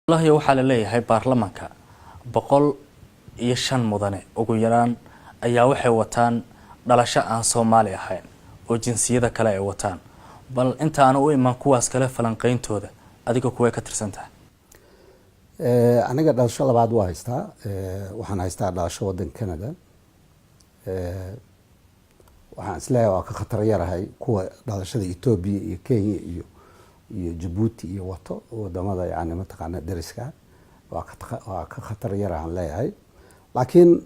Wallaahi, waxaa la leeyahay baarlamanka 105 mudane ugu yaraan ayaa waxay wataan dhalasho aan Soomaali ahayn oo jinsiyada kale ay wataan. Bal inta aan u imaan kuwaas kale falanqeyntooda, adiga kuway ka tirsan tahay? Aniga dhalasho labaad waa haystaa. Waxaan haystaa dhalasho waddanka Canada. Waxaan isleeyahay waa ka khatar yarahay kuwa dhalashada Etoobiya iyo Kenya iyo Jabuuti iyo wato wadamada, yani mataqaana, deriska. Waa ka khatar yarahan leeyahay. Laakiin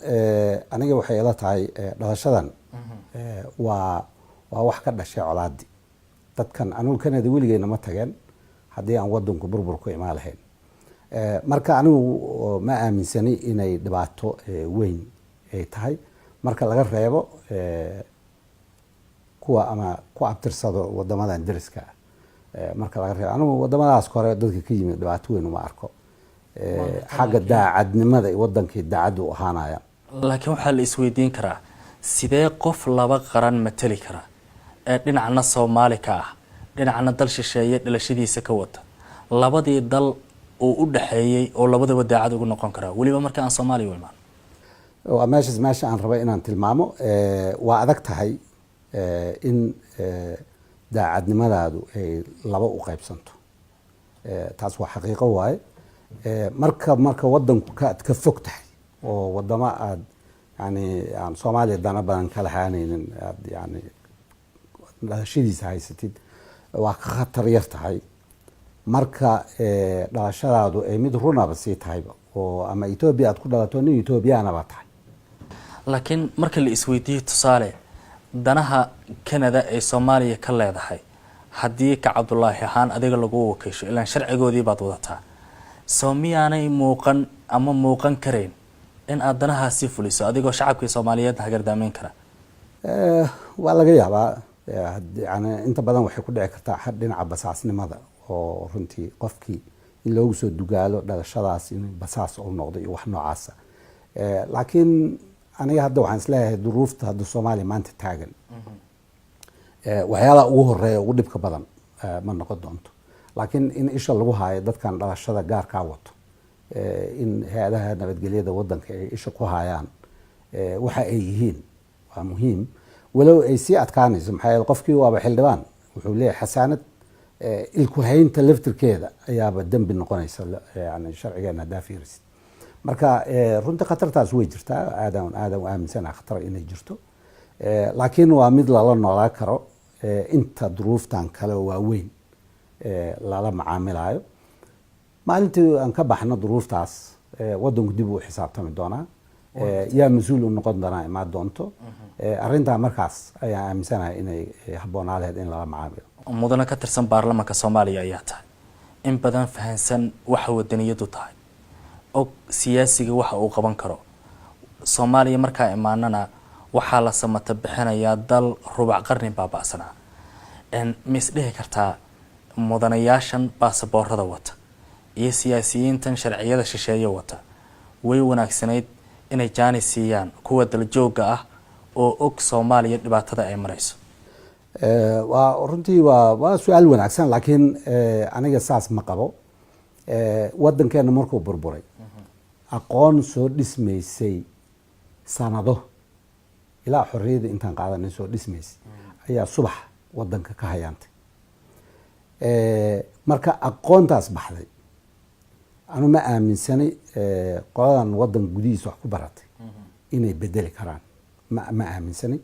aniga waxay ila tahay dhalashadan waa wax ka dhashay colaadi dadkan. Anigu Canada weligeyna ma tageen haddii aan wadanku burbur ku imaan lahayn. Marka anigu ma aaminsani inay dhibaato weyn ay tahay, marka laga reebo kuwa ama ku abtirsado wadamadan deriska ah. Marka laga reebo, anigu wadamadaas hore dadka ka yimid dhibaato weyn uma arko. Xagga daacadnimada wadankii daacadda u ahaanaya. Laakiin waxaa la isweydiin karaa, sidee qof laba qaran mateli kara ee dhinacna Soomaali ka ah, dhinacna dal shisheeye dhalashadiisa ka wata, labadii dal uu u dhexeeyey oo labadaba daacad ugu noqon karaa, weliba marka aan Soomaaliya u imaan? Waa meeshaas meesha aan rabay inaan tilmaamo. Waa adag tahay in daacadnimadaadu ay laba u qaybsanto. Taas waa xaqiiqo waaye. Marka wadanku aad ka fog tahay oo wadamo aad, yani, aan Soomaaliya dana badan ka lahaanaynin aad, yani, dhalashadiisa haysatid, waa ka khatar yar tahay marka dhalashadaadu ay mid runaba sii tahayba oo ama Etoobiya aad ku dhalato, nin Etoobiyaanaba tahay. Laakiin marka la isweydiiyo, tusaale, danaha Canada ay Soomaaliya ka leedahay, haddii ka Cabdulaahi ahaan adiga lagu wakiisho, ilaan sharcigoodii baad wadataa, soo miyaanay muuqan ama muuqan karayn in aad danahaasi fuliso adigoo shacabkii Soomaaliyeed hagardaameyn kara? Waa laga yaabaa. Yani inta badan waxay ku dhici kartaa dhinaca basaasnimada, oo runtii qofkii in loogu soo dugaalo dhalashadaas in basaas uu noqdo iyo wax noocaasa. Laakiin aniga hadda waxaan isleeyahay duruufta hadda Soomaaliya maanta taagan, waxyaalaha ugu horeeya, ugu dhibka badan ma noqon doonto. Laakiin in isha lagu haayo dadkan dhalashada gaarkaa wato, in hay-adaha nabadgelyada wadanka ay isha ku hayaan waxa ay yihiin waa muhiim, walow ay sii adkaanayso. Maxaa yeele, qofkii waaba xildhibaan, wuxuu leeyahay xasaanad. Ilku haynta laftirkeeda ayaaba dembi noqonaysa, yani sharcigeena haddaa fiirisid. Marka runtii khatartaas way jirtaa. Aadaan aadaan u aaminsanaha khatar inay jirto, laakiin waa mid lala noolaan karo inta duruuftan kale oo waaweyn lala macaamilayo. Maalintii aan ka baxno duruuftaas, wadanku dib uu xisaabtami doonaa, yaa mas-uul u noqon doonaa imaan doonto. Arrintaa markaas ayaan aaminsanahay inay habboonaa lahayd in lala macaamilo. Mudane ka tirsan baarlamanka Soomaaliya ayaa tahay, in badan fahansan waxa wadaniyadu tahay, og siyaasiga waxa uu qaban karo. Soomaaliya markaa imaanana, waxaa la samata bixinayaa dal rubac qarni baaba'sanaa. Ma isdhihi kartaa mudanayaashan baasaboorada wata iyo siyaasiyiintan sharciyada shisheeye wata way wanaagsanayd inay jaanis siiyaan kuwa daljoogga ah oo og Soomaaliya dhibaatada ay marayso? Waa runtii waa su-aal wanaagsan, laakiin aniga saas ma qabo. Wadankeena markuu burburay, aqoon soo dhismaysay sanado ilaa xorriyadda intaan qaadanay soo dhismaysay ayaa subax wadanka ka hayaantay. Marka aqoontaas baxday, anu ma aaminsanay qoladan wadanka gudihiisa wax ku baratay inay bedeli karaan. Ma aaminsanay.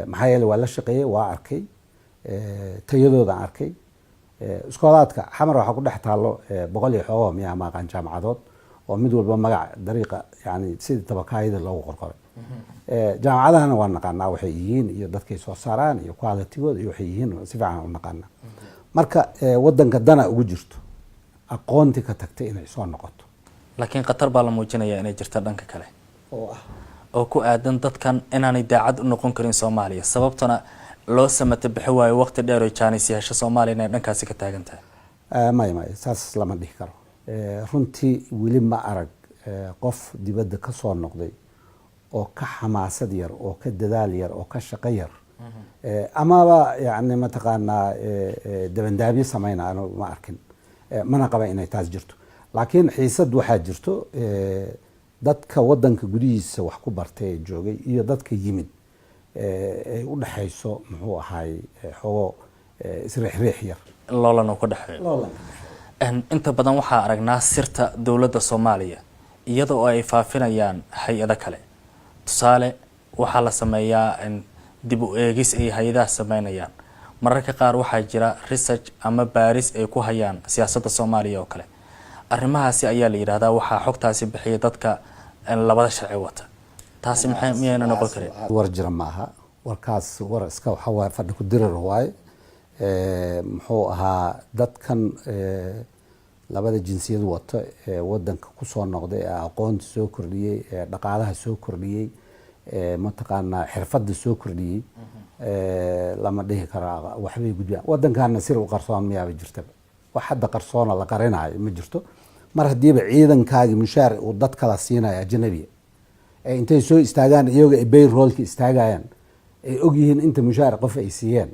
Maxaa yeele, waa la shaqeeyey, waa arkay, tayadoodaan arkay. Iskoolaadka Xamar waxaa ku dhex taallo 100 iyo xoogo miyaa maaqaan jaamacadood, oo mid walba magac dariiqa, yani sidii tabakaayada loogu qorqoray. Jaamacadahana waa naqaanaa waxay yihiin iyo dadkay soo saaraan iyo qualitygooda iyo waxay yihiin, si fiican u naqaanaa. Marka wadanka dana ugu jirto aqoontii ka tagtay inay soo noqoto. Laakiin khatar baa la muujinayaa inay jirto dhanka kale oo ah oo ku aadan dadkan inaanay daacad u noqon karin Soomaaliya, sababtana loo samata bixi waayo waqti dheer oo jaanis hesho Soomaaliya inay dhankaasi ka taagan tahay. Maya, maya, saas lama dhihi karo. Runtii weli ma arag qof dibadda ka soo noqday oo ka xamaasad yar oo ka dadaal yar oo ka shaqo yar amaba, yani, mataqaanaa, dabandaabyo sameyna. Anu ma arkin, mana qaba inay taas jirto. Laakiin xiisad waxaa jirto dadka wadanka gudihiisa wax ku bartay ee joogay iyo dadka yimid ay u dhexayso, muxuu ahaay, xogo isriixriix yar. Loolan uu ka dhexeeyo. Inta badan waxaa aragnaa sirta dowladda Soomaaliya iyada oo ay faafinayaan hay-ado kale. Tusaale, waxaa la sameeyaa dib u eegis ay hay-adaha sameynayaan. Mararka qaar waxaa jira research ama baaris ay ku hayaan siyaasadda Soomaaliya oo kale. Arrimahaasi ayaa la yidhahdaa waxaa xogtaasi bixiya dadka labada sharci wata. Taasi maxay, miyayna noqon karin? War jira maaha warkaas. War iska waxa waaye fadhi ku dirir waaye. Muxuu ahaa, dadkan labada jinsiyad wato ee wadanka kusoo noqday, ee aqoonta soo kordhiyey, ee dhaqaalaha soo kordhiyey, ee mataqaanaa xirfadda soo kordhiyey, lama dhihi karaa waxbay gudbiyaan. Wadankaana sir u qarsoon miyaaba jirtaba? Wax hadda qarsoona la qarinayo ma jirto. Mar haddiiba ciidankaagi mushaar uu dad kala siinayo ajnabiya, ee intay soo istaagaan iyaga ay payrollka istaagayaan, ay ogyihiin inta mushaar qof ay siiyeen,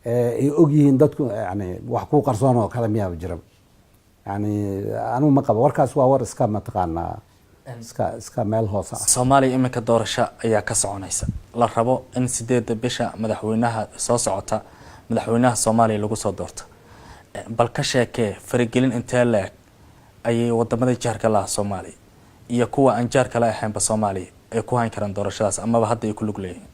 ay ogyihiin dadku, yani wax ku qarsoon oo kale miyaaba jiraba? Yani anigu ma qabo warkaas. Waa war iska, mataqaanaa, iska meel hoose ah. Soomaaliya iminka doorasho ayaa ka soconaysa, la rabo in 8-da bisha madaxweynaha soo socota, madaxweynaha Soomaaliya lagu soo doorto. Bal ka sheekee, faragelin intee la-eg ayay wadamada jaarka laha Soomaaliya iyo kuwa aan jaarka la ahaynba Soomaaliya ay ku hayn karaan doorashadaas, amaba hadda ay ku lug leeyihiin?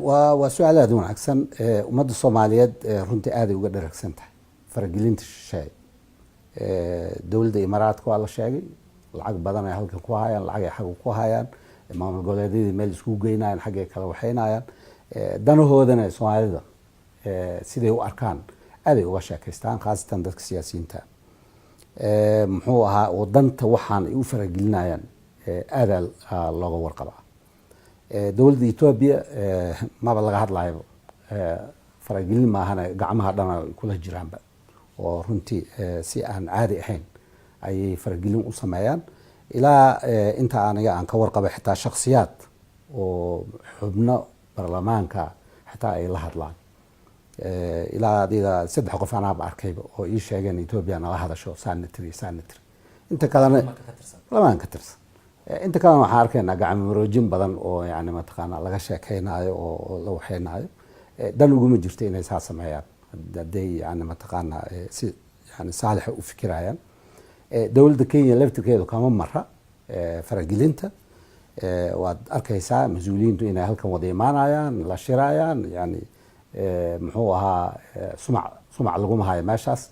Waa su-aal aada u wanaagsan. Ummadda Soomaaliyeed runtii aaday uga dharagsan tahay faragelinta shisheeye. Dowladda Imaaraadka waa la sheegay, lacag badan ay halkan ku hayaan, lacag ay xagga ku hayaan, maamul goboleedyadii meel iskugu geynayaan, xaggay kala waxeynayaan. Danahoodana Soomaalida siday u arkaan aaday uga sheekaystaan, khaasatan dadka siyaasiyiinta. Muxuu ahaa, oo danta waxaan ay u faragelinayaan aadaa looga warqabaa. Dowladda Etoobiya maba laga hadlayo, faragelin maahana, gacmaha dhan ay kula jiraanba, oo runtii si aan caadi ahayn ayay faragelin u sameeyaan. Ilaa inta aniga aan ka warqabay, xitaa shaksiyaad oo xubno baarlamaanka xitaa ay la hadlaan. Ilaa adiga saddex qof anaaba arkayba oo ii sheegeen Etoobiya nala hadasho, saana tiri, saana tiri. Inta kalena baarlamaanka ka tirsan. Inta kalena waxaan arkaynaa gacmo maroojin badan oo yani mataqaana laga sheekeynayo oo la waxeynaayo. Dan uguma jirto inay saa sameeyaan hadday yani mataqaana si yani saalixa u fikirayaan. Dowladda Kenya laftirkeedu kama mara faragelinta. Waad arkaysaa mas-uuliyiintu inay halkan wada imaanayaan, la shirayaan. Yani muxuu ahaa, sumac laguma hayo meeshaas.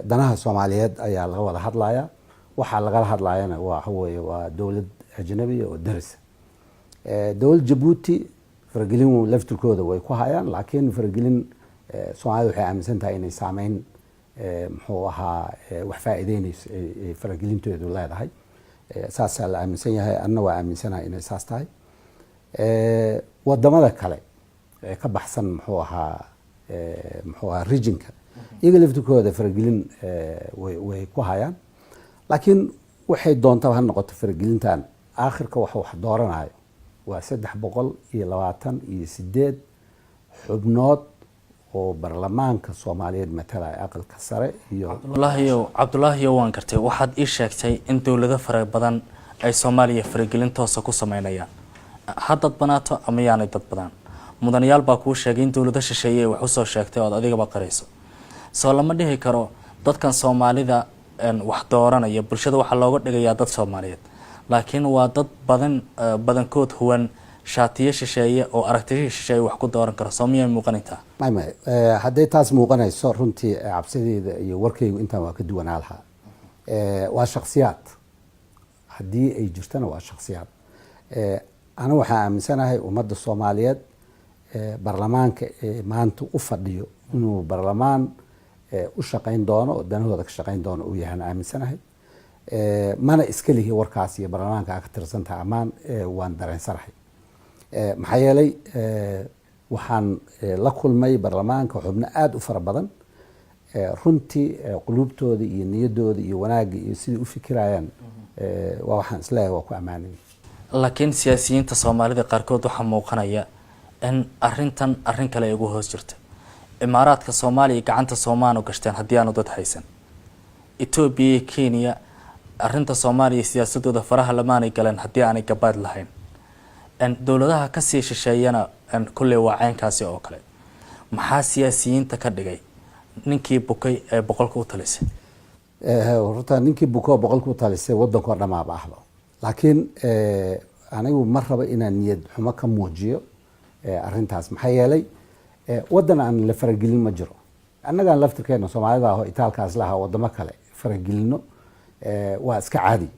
Danaha Soomaaliyeed ayaa laga wada hadlaya. Waxaa lagala hadlayana waxa weeye waa dowlad ajnabiya oo darisa. Dowlad Jabuuti faragelin laftirkooda way ku hayaan, laakiin faragelin Soomaalida waxay aaminsan tahay inay saameyn, muxuu ahaa, wax faa'iideynayso ay faragelintoodu leedahay. Saasaa la aaminsan yahay, anna waa aaminsanahay inay saas tahay. Wadamada kale ee ka baxsan, muxuu ahaa, regionka, iyaga laftirkooda faragelin way ku hayaan. Laakiin waxay doontaba ha noqoto faragelintan, aakhirka waxa wax dooranayo waa 328 xubnood oo baarlamaanka Soomaaliyeed matalaya, aqalka sare iyo Cabdulaahiyow, Cabdulaahiyow, waan gartay. Waxaad ii sheegtay in dowlado fara badan ay Soomaaliya faragelin toosa ku sameynayaan, ha dadbanaato ama yaanay dad badan. Mudanayaal baa kuu sheegay in dowlado shisheeye ay wax usoo sheegtay ood adigaba qarayso. Soo lama dhihi karo dadkan Soomaalida wax dooranaya bulshada waxaa looga dhigayaa dad Soomaaliyeed, laakiin waa dad badan, badankood huwan shaatiyo shisheeye oo aragtiyo shisheeye wax ku dooran karo? Soo miyay muuqanaytaa? May, hadday taas muuqanayso, runtii cabsideyda iyo warkaygu intaan waa ka duwanaa lahaa. Waa shaksiyaad, haddii ay jirtana waa shaksiyaad. Anigu waxaan aaminsanahay ummadda Soomaaliyeed baarlamaanka ee maanta u fadhiyo inuu baarlamaan u shaqayn doono oo danahooda ka shaqayn doono uu yahaan aaminsanahay. Mana iska lihi warkaas iyo baarlamaanka aa ka tirsantaha ammaan. Waan dareensanahay, maxaa yeelay waxaan la kulmay baarlamaanka xubno aada u fara badan. Runtii quluubtooda iyo niyaddooda iyo wanaagga iyo siday u fikirayaan waa waxaan isleeyahay waa ku ammaanay. Laakiin siyaasiyiinta Soomaalida qaarkood waxaa muuqanaya in arrintan arrin kale ay ugu hoos jirta. Imaaraadka Soomaaliya gacanta soomaanu gashteen haddii aanu dad haysan. Etoobiya iyo Kenya arrinta Soomaaliya siyaasadooda faraha lamaanay galeen haddii aanay gabaad lahayn. Dowladaha kasii shisheeyana kolley waa caynkaasi oo kale. Maxaa siyaasiyiinta ka dhigay ninkii bukay ee boqolka u talisay? Horta ninkii bukoo boqolka u talisay waddankoo dhamaaba ahba, laakiin anigu ma rabo inaan niyad xumo ka muujiyo arrintaas. Maxaa yeelay, waddan aan la faragelin ma jiro. Annagaan laftirkeena Soomaalida aho itaalkaas lahaa wadamo kale faragelino waa iska caadi.